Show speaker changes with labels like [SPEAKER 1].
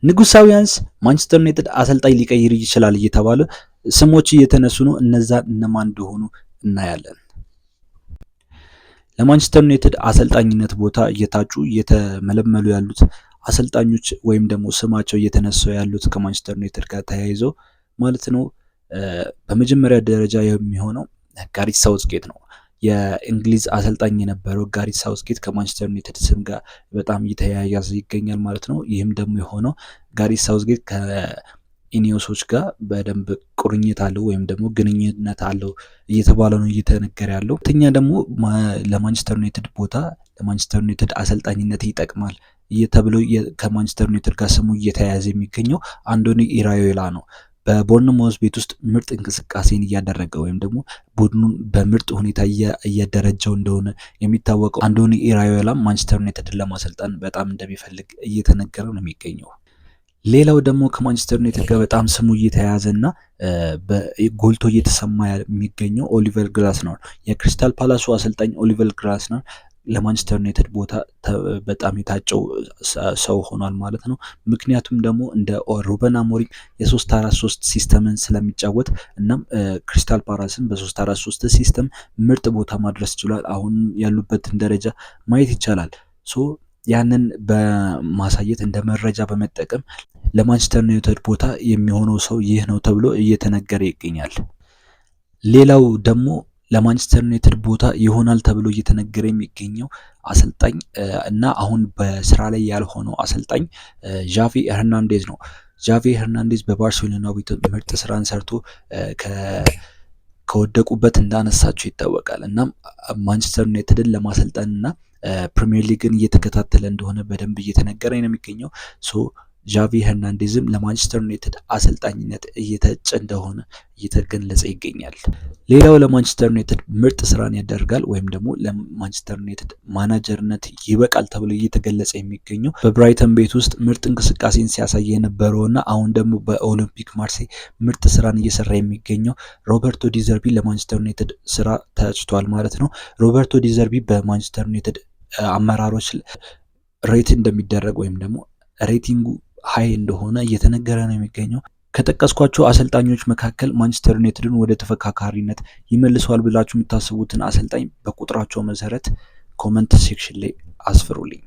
[SPEAKER 1] ንጉሳውያንስ ማንቸስተር ዩናይትድ አሰልጣኝ ሊቀይር ይችላል እየተባለ ስሞች እየተነሱ ነው። እነዛ እነማን እንደሆኑ እናያለን። ለማንቸስተር ዩናይትድ አሰልጣኝነት ቦታ እየታጩ እየተመለመሉ ያሉት አሰልጣኞች ወይም ደግሞ ስማቸው እየተነሱ ያሉት ከማንቸስተር ዩናይትድ ጋር ተያይዘው ማለት ነው። በመጀመሪያ ደረጃ የሚሆነው ጋሪ ሳውዝጌት ነው። የእንግሊዝ አሰልጣኝ የነበረው ጋሪ ሳውዝጌት ከማንቸስተር ዩናይትድ ስም ጋር በጣም እየተያያዘ ይገኛል ማለት ነው። ይህም ደግሞ የሆነው ጋሪ ሳውዝጌት ከኢኒዮሶች ጋር በደንብ ቁርኝት አለው ወይም ደግሞ ግንኙነት አለው እየተባለ ነው እየተነገረ ያለው። ሁለተኛ ደግሞ ለማንቸስተር ዩናይትድ ቦታ ለማንቸስተር ዩናይትድ አሰልጣኝነት ይጠቅማል ተብሎ ከማንቸስተር ዩናይትድ ጋር ስሙ እየተያያዘ የሚገኘው አንዶኒ ኢራዮላ ነው። በቦርንማውዝ ቤት ውስጥ ምርጥ እንቅስቃሴን እያደረገ ወይም ደግሞ ቡድኑን በምርጥ ሁኔታ እያደረጀው እንደሆነ የሚታወቀው አንዶኒ ኢራዮላም ማንቸስተር ዩናይትድን ለማሰልጠን በጣም እንደሚፈልግ እየተነገረ ነው የሚገኘው። ሌላው ደግሞ ከማንቸስተር ዩናይትድ ጋር በጣም ስሙ እየተያያዘ እና ጎልቶ እየተሰማ የሚገኘው ኦሊቨር ግላስነር፣ የክሪስታል ፓላሱ አሰልጣኝ ኦሊቨር ግላስነር ለማንቸስተር ዩናይትድ ቦታ በጣም የታጨው ሰው ሆኗል ማለት ነው። ምክንያቱም ደግሞ እንደ ሩበን አሞሪም የ3-4-3 system ን ስለሚጫወት እናም ክሪስታል ፓላስን በ3-4-3 system ምርጥ ቦታ ማድረስ ችሏል። አሁን ያሉበትን ደረጃ ማየት ይቻላል። So ያንን በማሳየት እንደ መረጃ በመጠቀም ለማንቸስተር ዩናይትድ ቦታ የሚሆነው ሰው ይህ ነው ተብሎ እየተነገረ ይገኛል። ሌላው ደግሞ ለማንቸስተር ዩናይትድ ቦታ ይሆናል ተብሎ እየተነገረ የሚገኘው አሰልጣኝ እና አሁን በስራ ላይ ያልሆነው አሰልጣኝ ዣቪ ሄርናንዴዝ ነው። ዣቪ ሄርናንዴዝ በባርሴሎና ቤት ምርጥ ስራን ሰርቶ ከወደቁበት እንዳነሳቸው ይታወቃል። እናም ማንቸስተር ዩናይትድን ለማሰልጠን እና ፕሪሚየር ሊግን እየተከታተለ እንደሆነ በደንብ እየተነገረ ነው የሚገኘው። So ዣቪ ሄርናንዴዝም ለማንቸስተር ዩናይትድ አሰልጣኝነት እየታጨ እንደሆነ እየተገለጸ ይገኛል። ሌላው ለማንቸስተር ዩናይትድ ምርጥ ስራን ያደርጋል ወይም ደግሞ ለማንቸስተር ዩናይትድ ማናጀርነት ይበቃል ተብሎ እየተገለጸ የሚገኘው በብራይተን ቤት ውስጥ ምርጥ እንቅስቃሴን ሲያሳይ የነበረውና አሁን ደግሞ በኦሎምፒክ ማርሴይ ምርጥ ስራን እየሰራ የሚገኘው ሮበርቶ ዲዘርቢ ለማንቸስተር ዩናይትድ ስራ ታጭቷል ማለት ነው። ሮበርቶ ዲዘርቢ በማንቸስተር ዩናይትድ አመራሮች rate እንደሚደረግ ወይም ደግሞ rating ኡ high እንደሆነ እየተነገረ ነው የሚገኘው። ከጠቀስኳቸው አሰልጣኞች መካከል ማንቸስተር ዩናይትድን ወደ ተፎካካሪነት ይመልሰዋል ብላችሁ የምታስቡትን አሰልጣኝ በቁጥራቸው መሰረት comment section ላይ አስፍሩልኝ።